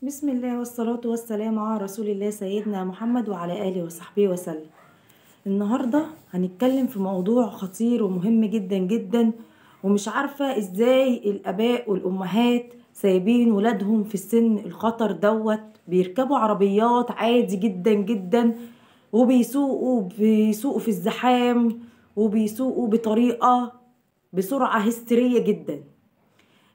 بسم الله والصلاة والسلام على رسول الله سيدنا محمد وعلى آله وصحبه وسلم. النهاردة هنتكلم في موضوع خطير ومهم جدا جدا، ومش عارفة ازاي الآباء والأمهات سايبين ولادهم في السن الخطر دوت، بيركبوا عربيات عادي جدا جدا وبيسوقوا في الزحام وبيسوقوا بطريقة بسرعة هستيرية جدا.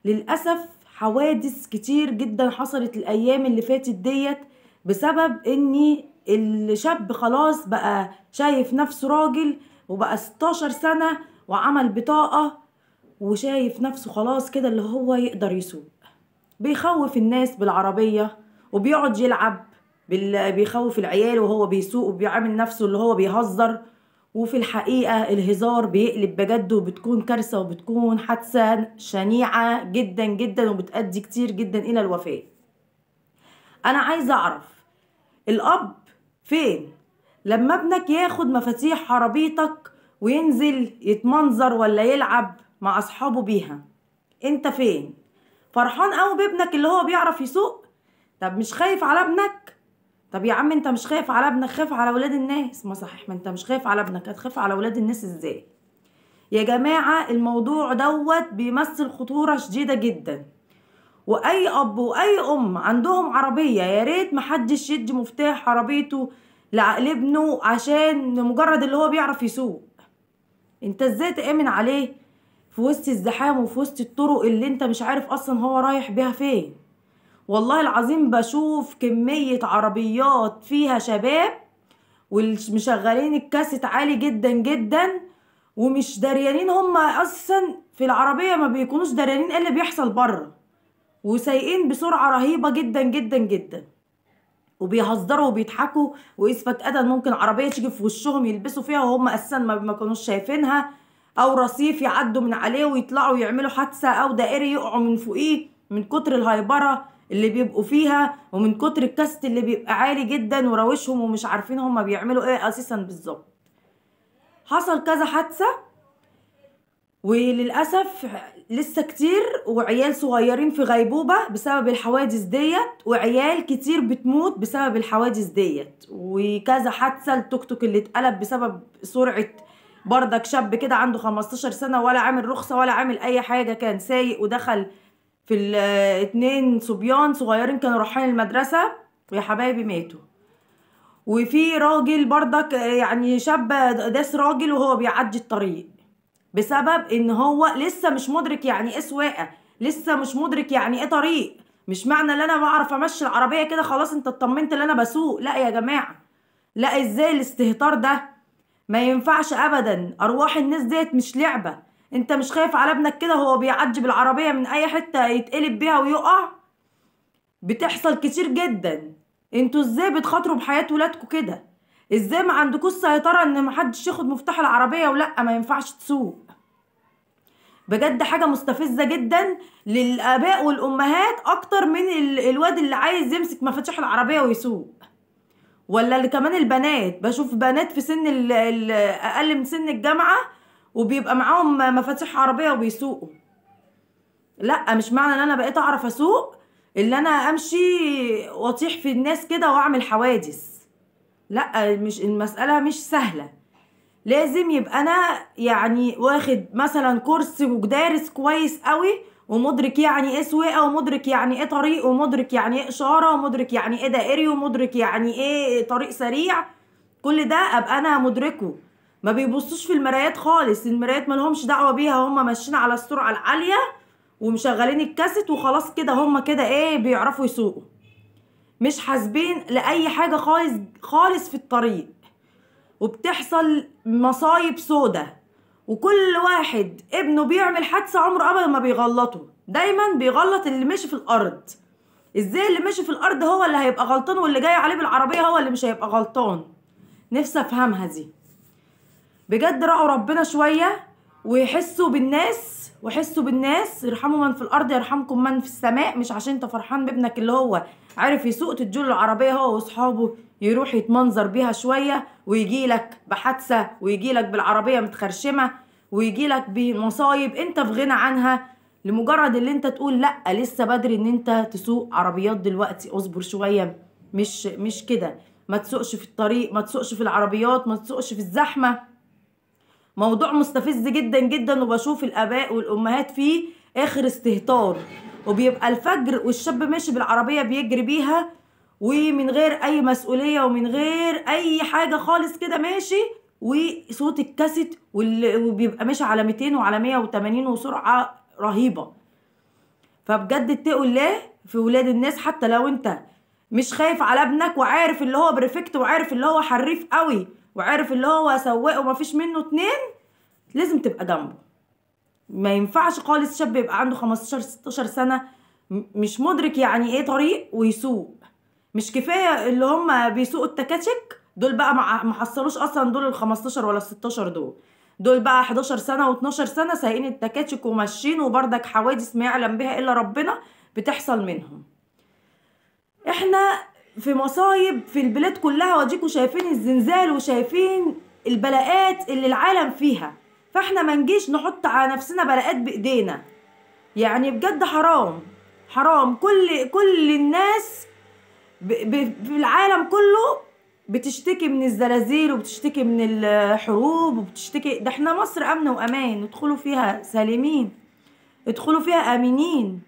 للأسف حوادث كتير جدا حصلت الايام اللي فاتت ديت بسبب ان الشاب خلاص بقى شايف نفسه راجل وبقى 16 سنة وعمل بطاقة وشايف نفسه خلاص كده اللي هو يقدر يسوق. بيخوف الناس بالعربية وبيقعد يلعب بيخوف العيال وهو بيسوق وبيعمل نفسه اللي هو بيهزر، وفي الحقيقة الهزار بيقلب بجد وبتكون كارثة وبتكون حادثة شنيعة جدا جدا وبتأدي كتير جدا إلى الوفاة. أنا عايزة أعرف الأب فين لما ابنك ياخد مفاتيح عربيتك وينزل يتمنظر ولا يلعب مع أصحابه بيها؟ أنت فين؟ فرحان أوي بابنك اللي هو بيعرف يسوق؟ طب مش خايف على ابنك؟ طب يا عم انت مش خايف على ابنك، خايف على ولاد الناس. ما صحيح، ما انت مش خايف على ابنك، هتخاف على ولاد الناس ازاي؟ يا جماعة الموضوع دوت بيمثل خطورة شديدة جدا، واي اب واي ام عندهم عربية يا ريت محدش يدي مفتاح عربيته لابنه عشان مجرد اللي هو بيعرف يسوق. انت ازاي تأمن عليه في وسط الزحام وفي وسط الطرق اللي انت مش عارف اصلا هو رايح بيها فين؟ والله العظيم بشوف كمية عربيات فيها شباب ومشغلين الكاسيت عالي جدا جدا ومش داريانين هم اصلا في العربية، ما بيكونوش داريانين ايه اللي بيحصل بره، وسايقين بسرعة رهيبة جدا جدا جدا وبيهزروا وبيضحكوا، وإذ فجأة ممكن عربية تيجي في وشهم يلبسوا فيها وهم اساسا ما كانوش شايفينها، او رصيف يعدوا من عليه ويطلعوا يعملوا حادثة، او دائري يقعوا من فوقيه من كتر الهايبرة اللي بيبقوا فيها ومن كتر الكاست اللي بيبقى عالي جدا وراوشهم ومش عارفين هما بيعملوا ايه اساسا بالظبط. حصل كذا حادثة وللأسف لسه كتير، وعيال صغيرين في غيبوبة بسبب الحوادث ديت، وعيال كتير بتموت بسبب الحوادث ديت، وكذا حادثة التوك توك اللي اتقلب بسبب سرعة بردك شاب كده عنده 15 سنة ولا عامل رخصة ولا عامل اي حاجة، كان سايق ودخل في الاتنين صبيان صغيرين كانوا رايحين المدرسة ويا حبايبي ماتوا. وفي راجل بردك يعني شاب داس راجل وهو بيعدي الطريق بسبب ان هو لسه مش مدرك يعني ايه سواقة، لسه مش مدرك يعني ايه طريق. مش معنى ان انا بعرف امشي العربية كده خلاص انت اطمنت ان انا بسوق، لا يا جماعة، لا، ازاي الاستهتار ده؟ ما ينفعش ابدا، ارواح الناس ديت مش لعبة. انت مش خايف على ابنك كده هو بيعدي بالعربية من اي حتة يتقلب بيها ويقع؟ بتحصل كتير جدا. انتوا ازاي بتخاطروا بحياة ولادكم كده؟ ازاي ما عندكوش سيطرة ان محدش ياخد مفتاح العربية ولا ما ينفعش تسوق؟ بجد حاجة مستفزة جدا للآباء والأمهات اكتر من الواد اللي عايز يمسك مفاتيح العربية ويسوق، ولا اللي كمان البنات. بشوف بنات في سن اقل من سن الجامعة وبيبقى معاهم مفاتيح عربية وبيسوقوا. لا، مش معنى ان انا بقيت اعرف اسوق اللي انا امشي واطيح في الناس كده واعمل حوادث، لا، مش المسألة مش سهلة. لازم يبقى انا يعني واخد مثلا كورس ودارس كويس قوي ومدرك يعني ايه سواقة ومدرك يعني ايه طريق ومدرك يعني ايه اشارة ومدرك يعني ايه دائري ومدرك يعني ايه طريق سريع، كل ده ابقى انا مدركه. ما بيبصوش في المرايات خالص، المرايات ما لهمش دعوه بيها، هم ماشيين على السرعة العالية ومشغلين الكاسيت وخلاص كده، هم كده ايه بيعرفوا يسوقوا، مش حاسبين لاي حاجة خالص خالص في الطريق، وبتحصل مصايب سودة. وكل واحد ابنه بيعمل حادثه عمره ابدا ما بيغلطه، دايما بيغلط اللي ماشي في الارض. ازاي اللي ماشي في الارض هو اللي هيبقى غلطان واللي جاي عليه بالعربية هو اللي مش هيبقى غلطان؟ نفسي افهمها دي بجد. راعوا ربنا شوية ويحسوا بالناس، وحسوا بالناس، ارحموا من في الارض يرحمكم من في السماء. مش عشان انت فرحان بابنك اللي هو عارف يسوق تديله العربية هو واصحابه يروح يتمنظر بيها شوية ويجيلك بحادثة ويجيلك بالعربية متخرشمه ويجيلك بمصايب انت في غنى عنها. لمجرد اللي انت تقول لا لسه بدري ان انت تسوق عربيات دلوقتي، اصبر شوية، مش كده، ما تسوقش في الطريق، ما تسوقش في العربيات، ما تسوقش في الزحمة. موضوع مستفز جدا جدا، وبشوف الاباء والامهات فيه اخر استهتار، وبيبقى الفجر والشاب ماشي بالعربية بيجري بيها ومن غير اي مسؤولية ومن غير اي حاجة خالص كده ماشي، وصوت الكاسيت وبيبقى ماشي على 200 وعلى 180 وسرعة رهيبة. فبجد اتقوا الله في ولاد الناس، حتى لو انت مش خايف على ابنك وعارف اللي هو perfect وعارف اللي هو حريف قوي وعارف اللي هو سواق ومفيش منه اتنين، لازم تبقى جنبه. ما ينفعش خالص شاب يبقى عنده 15 16 سنة مش مدرك يعني ايه طريق ويسوق. مش كفاية اللي هم بيسوقوا التكاتك دول بقى، ما حصلوش اصلا دول ال 15 ولا ال 16، دول بقى 11 سنة و12 سنة سايقين التكاتك وماشيين، وبردك حوادث ما يعلم بها الا ربنا بتحصل منهم. احنا في مصايب في البلاد كلها، واديكوا شايفين الزلزال وشايفين البلاءات اللي العالم فيها، فاحنا ما نجيش نحط على نفسنا بلاءات بايدينا. يعني بجد حرام حرام. كل الناس في العالم كله بتشتكي من الزلازل وبتشتكي من الحروب وبتشتكي، ده احنا مصر امن وامان، ادخلوا فيها سالمين، ادخلوا فيها امنين.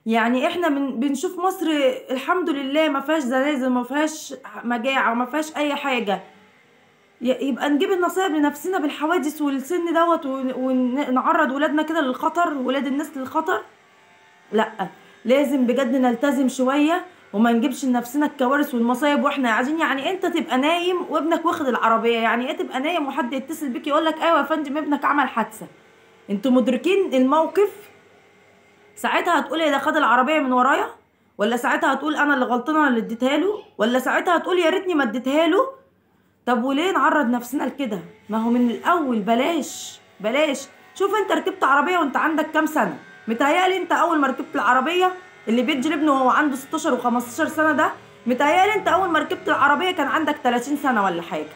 يعني احنا بنشوف مصر الحمد لله ما فيهاش زلازل، ما فيهاش مجاعة، وما فيهاش اي حاجة، يبقى نجيب النصائب لنفسنا بالحوادث والسن دوت ونعرض ولادنا كده للخطر، ولاد الناس للخطر؟ لا، لازم بجد نلتزم شوية وما نجيبش لنفسنا الكوارث والمصايب واحنا قاعدين. يعني انت تبقى نايم وابنك واخد العربية، يعني ايه تبقى نايم وحد يتصل بيك يقول لك ايوه يا فندم ابنك عمل حادثه؟ انتوا مدركين الموقف؟ ساعتها هتقول ايه ده خد العربية من ورايا، ولا ساعتها هتقول انا اللي غلطانة انا اللي اديتها له، ولا ساعتها هتقول يا ريتني ما اديتها له؟ طب وليه نعرض نفسنا لكده؟ ما هو من الاول بلاش بلاش. شوف انت ركبت عربية وانت عندك كام سنة؟ متهيألي انت اول ما ركبت العربية اللي بيدي لابنه وهو عنده 16 و15 سنة ده، متهيألي انت اول ما ركبت العربية كان عندك 30 سنة ولا حاجة.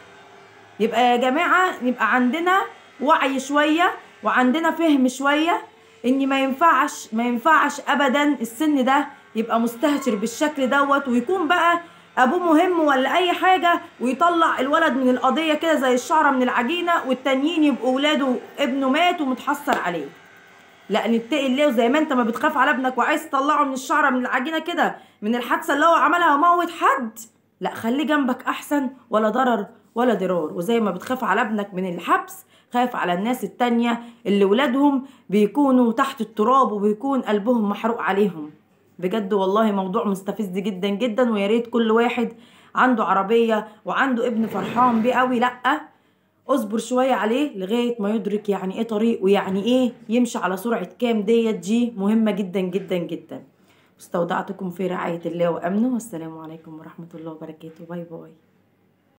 يبقى يا جماعة يبقى عندنا وعي شوية وعندنا فهم شوية ان ما ينفعش، ما ينفعش ابدا السن ده يبقى مستهتر بالشكل دوت، ويكون بقى ابوه مهم ولا اي حاجة ويطلع الولد من القضية كده زي الشعرة من العجينة، والتانيين يبقوا ولاده ابنه مات ومتحسر عليه. لا، نتقي الله. وزي ما انت ما بتخاف على ابنك وعايز تطلعه من الشعرة من العجينة كده من الحادثة اللي هو عملها وموت حد، لا خليه جنبك احسن، ولا ضرر ولا ضرار. وزي ما بتخاف على ابنك من الحبس، خاف على الناس التانية اللي ولادهم بيكونوا تحت التراب وبيكون قلبهم محروق عليهم. بجد والله موضوع مستفز جدا جدا، ويا ريت كل واحد عنده عربية وعنده ابن فرحان بيه قوي، لا اصبر شوية عليه لغاية ما يدرك يعني ايه طريق ويعني ايه يمشي على سرعة كام. ديت دي مهمة جدا جدا جدا. استودعتكم في رعاية الله وأمنه، والسلام عليكم ورحمة الله وبركاته. bye bye.